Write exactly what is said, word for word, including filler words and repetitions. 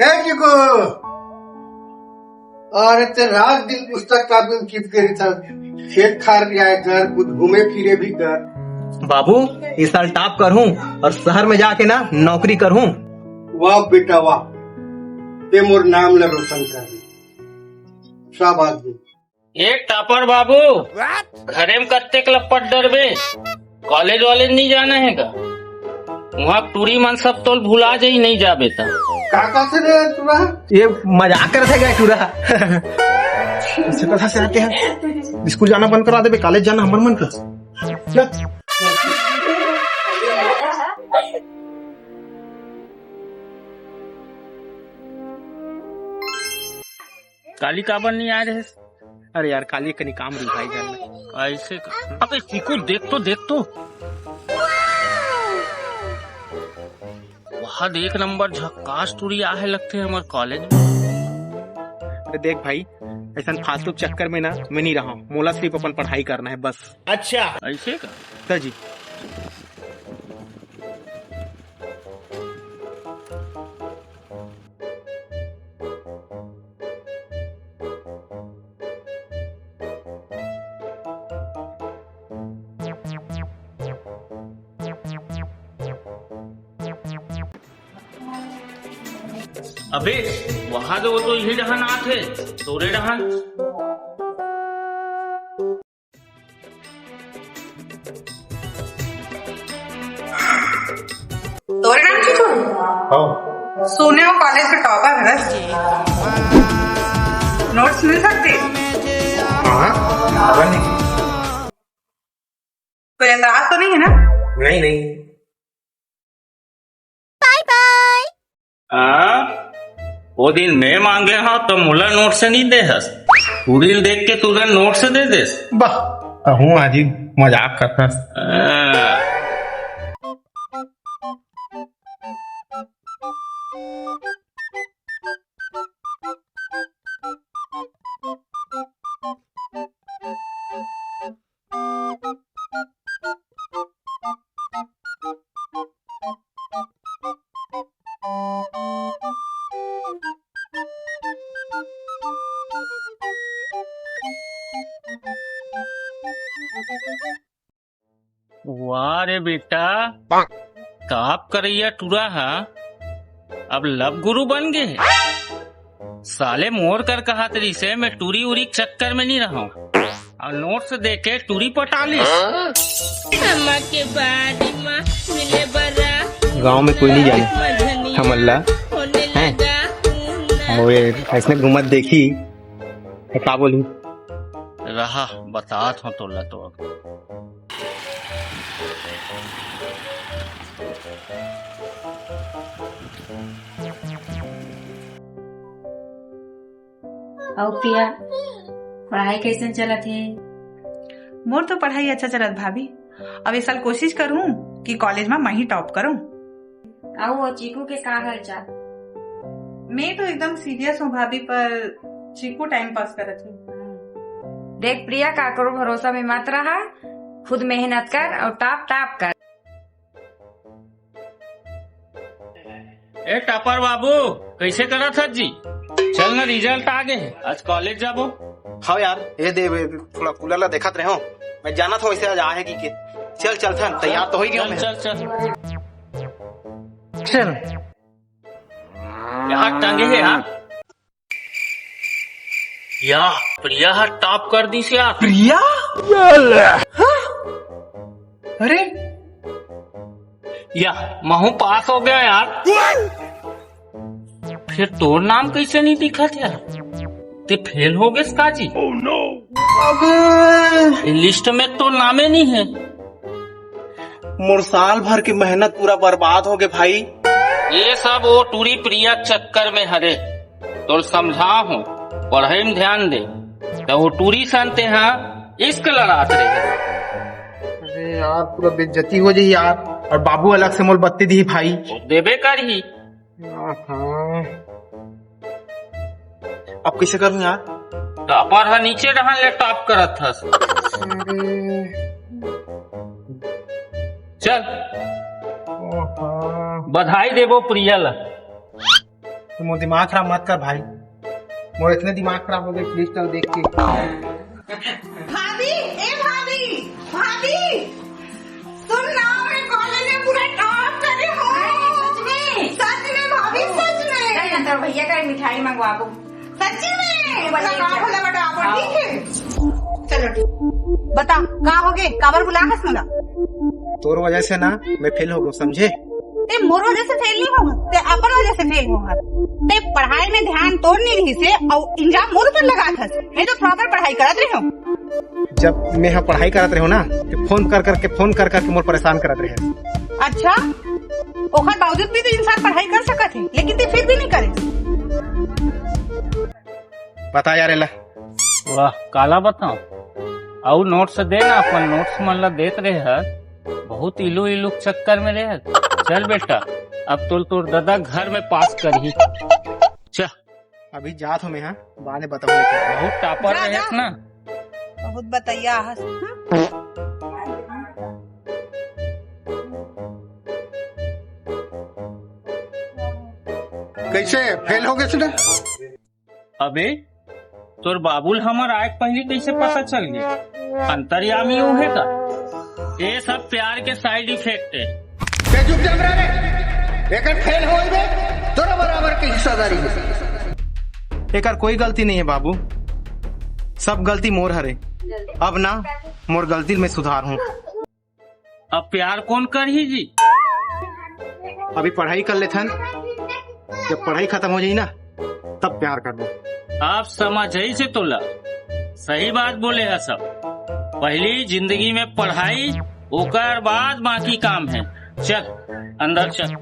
ए चिकू, अरे ते रात दिन पुस्तक कॉपी में चिपके रहिथस, खेत खार भी आए कर, कुछ घूमे फिरे भी कर। बाबू, इस साल टॉप करहूँ और शहर में जाके ना नौकरी करहूँ। वाह बेटा वाह, ते मोर नाम ला रोशन कर दे। शाबाश बेटा। ए टापर बाबू, घरे में कत्तेक लपट डरबे? कॉलेज वॉलेज नहीं जाना है का? वहाँ टूरी मन सब तोल भुला जाई नहीं जाबे त। का कहत हे रे टूरा? ये मजाक करत हे का टूरा? ऐसे कथा से आके हैं। स्कूल जाना बंद करा देबे, कॉलेज जाना हमर मन का। काली काबर नहीं आए रहे? अरे यार, काली कनी काम रही भाई घर में। ऐसे का? अबे चीकू, देख तो, देख तो। वहाँ देख, एक नंबर झक्कास टूरी आहे लगथे हमर कॉलेज में। अरे देख भाई, ऐसा फालतू चक्कर में ना मैं नहीं रहा हूँ। मोला सिर्फ अपन पढ़ाई करना है बस। अच्छा। ऐसे का? सर जी। अबे, वहां तो वो तो इही डहन आत हे, तोरे डहन। तोरे नाम की तू? हाँ। सुने हो कॉलेज के टॉपर हरस जी। नोट्स मिल सकते? हाँ, खबर नहीं। कोई एतराज तो नहीं है ना? नहीं, नहीं। बाय बाय। हाँ? वो दिन मैं मांगे हंव तो मोला नोट्स नहीं दे हस। टूरी ल देख के तुरंत नोट्स दे देस। वाह, कहूँ आज ही मजाक करथस। हाँ। वाह रे बेटा, टॉप करइया टूरा हा अब लव गुरु बन गे हे। साले मोर कर कहत रिसे, मैं टूरी उरी के चक्कर में नहीं रहूं। और नोट्स देके टूरी पटा ली। अम्मा के बाड़ी मा मिले बरा। गांव में कोई नहीं जाने मझनी हमन ला, होने हैं? लगा ऊना। और ये ऐसने घूमत देखी, तो का बोली? रहा, बतात हंव तोला तो अब। अउ पिया, पढ़ाई कइसन चलत हे? मोर तो पढ़ाई अच्छा चलत भाभी। अब ए साल कोशिश करहूँ कि कॉलेज मा मैं ही टॉप करहूँ। अउ वो चीकू के का हाल चाल? मैं तो एकदम सीरियस हूँ भाभी, पर चीकू टाइम पास करत हे। देख प्रिया, काकरो भरोसा में मत रहा, खुद मेहनत कर अउ टॉप टॉप कर। ए टॉपर बाबू, कइसे करत हस जी? चल ना, रिजल्ट आ गे हे, आज कॉलेज जाबो। हाँ यार, ये दे, थोड़ा कूलर ला देखत रहे हंव, मैं जानत हंव वइसे आज आहे कि के। चल चलथन, तैयार तो होई गेंव मैं। चल चल। चल। यहाँ टंगे हे यार। या, प्रिया हा टॉप कर दिस यार। प्रिया? हाँ? अरे या, महूं पास हो गेंव यार। फेर तोर नाम कइसे नहीं दिखत यार? ते फेल हो गेस का जी? अबे, ए लिस्ट में तोर नामे नहीं हे। मोर साल भर के मेहनत पूरा बर्बाद हो गे भाई। ये सब वो टूरी प्रिया के चक्कर में हरे। तोर समझाहूं, पढ़ाई में ध्यान दे। त वो टूरी संग तेहा इश्क लड़ात रहे। अरे यार, पूरा बेइज्जती हो जाही यार। अउ बाबू अलग से मोला बत्ती दिही भाई। वो देबे करही। हाँ। अब कइसे करहूं यार? टॉपर हा नीचे डहन ले टॉप करत हस। अरे। चल। ओहो। बधाई देबो प्रिया ला। मोर दिमाग खराब मत कर भाई, मोर इतने दिमाग खराब हो गए क्रिस्टल देख के। भाभी, ए भाभी, भाभी, सुन ना, मैं कॉलेज में पूरा टॉप करे हूँ। सच में? सच में भाभी, सच में। चल ना, तोर भैया का मिठाई मंगवाबो। सच्ची में? बोला, का बोला बेटा, आप आओ। ठीक है? चलो, ठीक। बता, का हो गे? काबर बुला हस मोला? तोर वजह से ना मैं फेल हो गो, समझे? ते मोर वजह से फेल नहीं होगा, ते अपन वजह से फेल होगा। ते पढ़ाई में ध्यान तोर नहीं रही से, और इल्जाम मोर ऊपर लगात हस। मैं तो प्रॉपर पढ़ाई करत रहे हूँ। जब मैं यहाँ पढ़ाई करत रहे हूँ ना, तो फोन कर करके, फोन कर करके मोर परेशान करत रहे। अच्छा, ओखर बावजूद भी तो इंसान पढ़ाई कर सकत है, लेकिन ते फिर भी नहीं करे। बता यार, एला। वाह, काला बताऊं? अउ नोट्स दे ना, अपन नोट्स मन ला देत रहे हस। बहुत इलू इलू चक्कर में रहे हस। चल बेटा, अब तो तोर दादा घर में पास करही। चल। अभी जात हूँ मैं, हाँ, बाद में बताऊँ लेकिन। बहुत टॉपर जा, रहे जा। ना। बहुत बतैया हस। हम्म? कैसे फेल हो गए ना? अबे, तोर बाबू ल हमर आय के पहिली कइसे पता चल गे? अंतर्यामी उहे का? ये सब प्यार के साइड इफेक्ट है। ते चुपचाप रह रे। एकर फेल होइबे, तोरा बराबर के हिस्सेदारी है। एकर कोई गलती नहीं है बाबू, सब गलती मोर हरे। अब ना मोर गलती में सुधार हूँ। अब प्यार कौन करही जी? अभी पढ़ाई कर लेथन, जब पढ़ाई खत्म हो जाई ना, तब प्यार करबो। आप समझ ही से तोला सही बात बोले है सब। पहली जिंदगी में पढ़ाई, ओकर बाद बाकी काम है। चल, अंदर चल।